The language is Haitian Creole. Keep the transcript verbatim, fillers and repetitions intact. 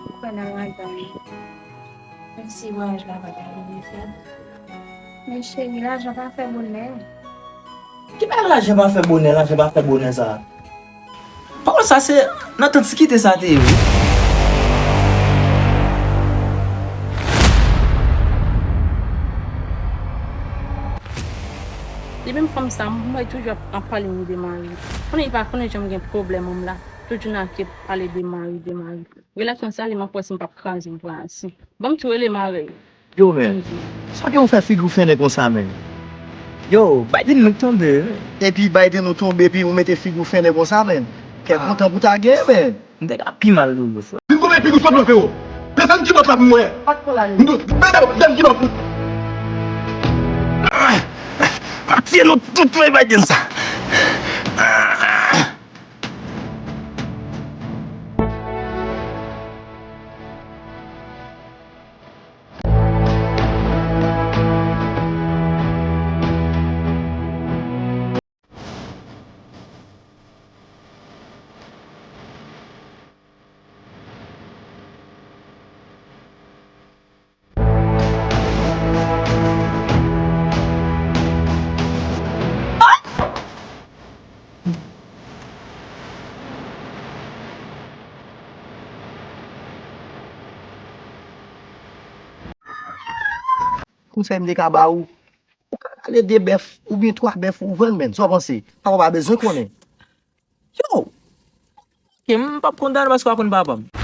Ou kwè nan lajan? Menm si vwayaj la pa ta rive fèt. Men cheri, lajan pa fè bonè. Ki bagay lajan pa fè bonè, lajan pa fè bonè sa? Pawòl sa se nan tan ti kite sa te ye, wi. Li menm fanm sa, m wè toujou ap, ap pale m de mari. Konnen li pa konnen jan m gen pwoblèm an m la. Tout jounen ap pale de mari, de mari. Relasyon sa li m ap wè si m p ap kraze m pran ansi. Ban m tou rele mari. Yo, men. Sa gen w fè figi w fennen konsa, men? Yo, Biden nou k tonbe, wi. Epi Biden nou tonbe, epi ou mete figi w fennen konsa, men. Kè kontan pou ta gen, men. M te ka pi mal toujou, frè. Vin konbyen figi w sot nan fè w? Desann kilòt la pou m wè. Pa t pran la, men. M do, desann kilòt. M ap tiye nou tout, men Biden sa. Konsèy m te ka ba ou, ou ka rale de bèf oubyen twa bèf ou vann, men. Sa w panse? Papa w pa bezwen konnen. Yo! Oke, m p ap kondane paske w pa konn papa m.